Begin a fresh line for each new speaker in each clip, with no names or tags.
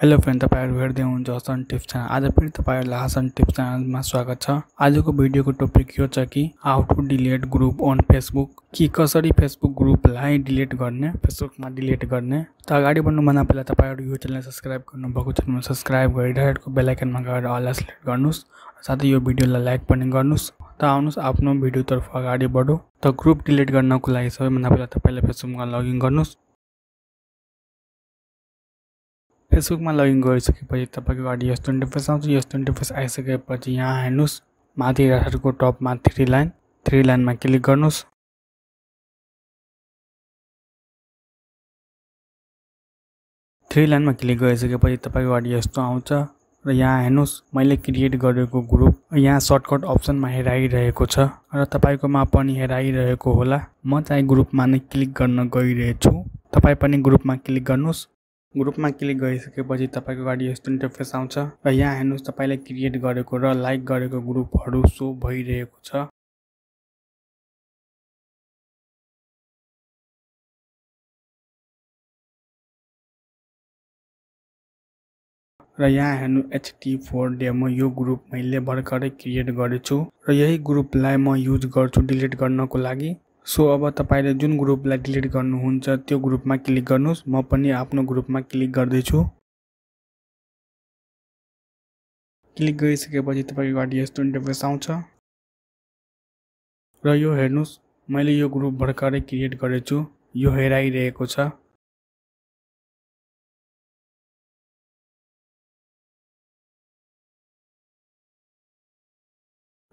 Hello friend, तपाईहरु हेर्दै हुनुहुन्छ हसन टिप्स च्यानल। आज फेरि तपाईहरुलाई हसन टिप्स च्यानलमा स्वागत छ। आजको भिडियोको टपिक यो छ कि how to delete group on Facebook, कि कसरी फेसबुक ग्रुपलाई डिलिट गर्ने, फेसबुकमा डिलिट गर्ने। त अगाडि बढ्नुभन्दा पहिला तपाईहरु यो च्यानललाई सब्स्क्राइब गर्नुभएको छ भने सब्स्क्राइब गरी डाइरेक्टको बेल आइकनमा गएर अल सिलेक्ट गर्नुस्, साथै यो भिडियोलाई लाइक पनि गर्नुस्। त आउनुस् आफ्नो भिडियोतर्फ अगाडि बढौं। त ग्रुप डिलिट गर्नको लागि सबैभन्दा पहिला तपाईले फेसबुकमा लगइन गर्नुस्। फेसबुकमा लगइन गरिसकेपछि तपाईको अगाडि यस्तो इन्टरफेस आउँछ। यस्तो इन्टरफेस आइसकेपछि यहाँ हेर्नुस्, माथि राखेको टपमा थ्री लाइनमा क्लिक गर्नुस्। थ्री लाइनमा क्लिक गरिसकेपछि तपाईको अगाडि यस्तो आउँछ र यहाँ हेर्नुस्, मैले क्रिएट गरेको ग्रुप यहाँ सर्टकट अप्सनमा हेराइरहेको छ र तपाईकोमा पनि हेराइरहेको होला। म चाहिँ ग्रुपमा नै क्लिक गर्न गइरहेछु। तपाई पनि ग्रुपमा क्लिक गर्नुस्। ग्रुपमा क्लिक गरिसकेपछि तपाईको अगाडि यस्तो इन्टरफेस आउँछ र यहाँ हेर्नुस्, तपाईले क्रिएट गरेको र लाइक गरेको ग्रुपहरु शो भइरहेको छ। र यहाँ हेर्नु HT4 डेमो, यो ग्रुप मैले भर्खरै क्रिएट गरेछु र यही ग्रुपलाई म युज गर्छु डिलिट गर्नको लागि। सो अब तपाईले जुन ग्रुपलाई डिलिट गर्नुहुन्छ त्यो ग्रुपमा क्लिक गर्नुस्। म पनि आफ्नो ग्रुपमा क्लिक गर्दै छु। क्लिक गरिसकेपछि तपाईको अगाडि यस्तो इन्टरफेस आउँछ र यो हेर्नुस्, मैले यो ग्रुप भर्खरै क्रिएट गरेछु, यो हेराइरहेको छ।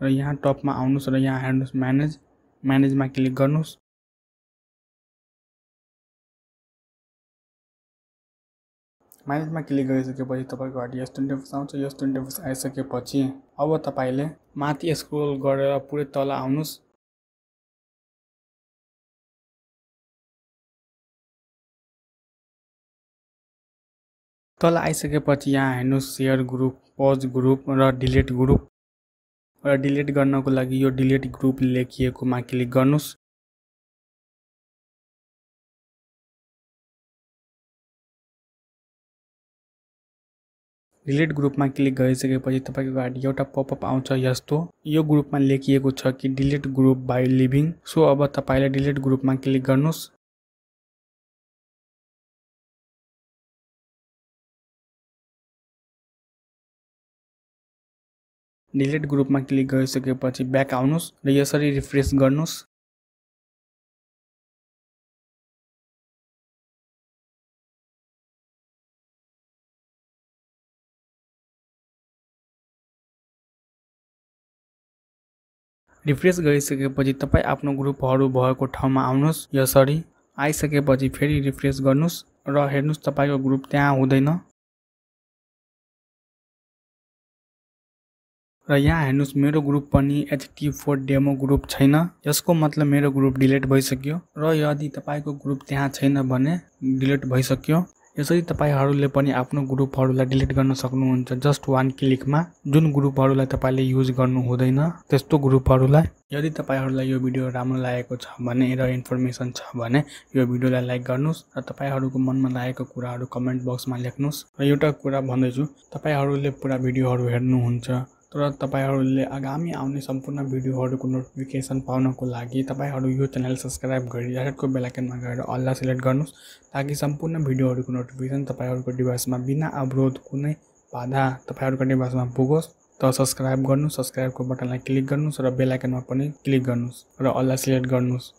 र यहाँ टपमा आउनुस् र यहाँ हेर्नुस् म्यानेजमा क्लिक गर्नुस्। म्यानेजमा क्लिक गरिसकेपछि तपाईको अगाडि यस्तो इन्टरफेस आउँछ। यस्तो इन्टरफेस आइसकेपछि अब तपाईले माथि स्क्रोल गरेर पुरै तल आउनुस्। तल आइसकेपछि यहाँ हेर्नुस्, शेयर ग्रुप, पज ग्रुप र डिलिट ग्रुप। र डिलिट गर्नको लागि यो डिलिट ग्रुप लेखिएकोमा क्लिक गर्नुस्। डिलिट ग्रुपमा क्लिक गरिसकेपछि तपाईको अगाडि एउटा पपअप आउँछ यस्तो। यो ग्रुपमा लेखिएको छ कि delete group by leaving. So अब तपाईले डिलिट ग्रुपमा क्लिक गर्नुस्। डिलिट ग्रुपमा क्लिक गरिसकेपछि ब्याक आउनुस् र यसरी रिफ्रेश गर्नुस्। रिफ्रेश गरिसकेपछि तपाई आफ्नो ग्रुपहरु भएको ठाउँमा आउनुस्। यसरी आइसकेपछि फेरि रिफ्रेश गर्नुस् र हेर्नुस्, तपाईको ग्रुप त्यहाँ हुँदैन। र यहाँ हेर्नुस्, मेरो ग्रुप पनि HT4 डेमो ग्रुप छैन। यसको मतलब मेरो ग्रुप डिलिट भइसक्यो। र यदि तपाईको ग्रुप त्यहाँ छैन भने डिलिट भइसक्यो। यसरी तपाईहरुले पनि आफ्नो ग्रुपहरुलाई डिलिट गर्न सक्नुहुन्छ जस्ट वान क्लिकमा। जुन ग्रुपहरुलाई तपाईले युज गर्नु हुँदैन त्यस्तो ग्रुपहरुलाई। यदि तपाईहरुलाई यो भिडियो राम्रो लागेको छ भने र इन्फर्मेसन छ भने यो भिडियोलाई लाइक गर्नुस् र तपाईहरुको मनमा लागेको कुराहरु कमेन्ट बक्समा लेख्नुस्। र एउटा कुरा भन्दैछु, तपाईहरुले पुरा भिडियोहरु हेर्नुहुन्छ तर तपाईहरुले आगामी आउने सम्पूर्ण भिडियोहरुको नोटिफिकेसन पाउनको लागि तपाईहरु यो च्यानल सब्स्क्राइब गरी डाइरेक्टको बेल आइकनमा गएर अल सिलेक्ट गर्नुस्, ताकि सम्पूर्ण भिडियोहरुको नोटिफिकेसन तपाईहरुको डिभाइसमा बिना अवरोध कुनै बाधा तपाईहरुको डिभाइसमा पुगोस्। त सब्स्क्राइब गर्नुस्, सब्स्क्राइबको बटनलाई क्लिक गर्नुस् र बेल आइकनमा पनि क्लिक गर्नुस् र अल सिलेक्ट गर्नुस्।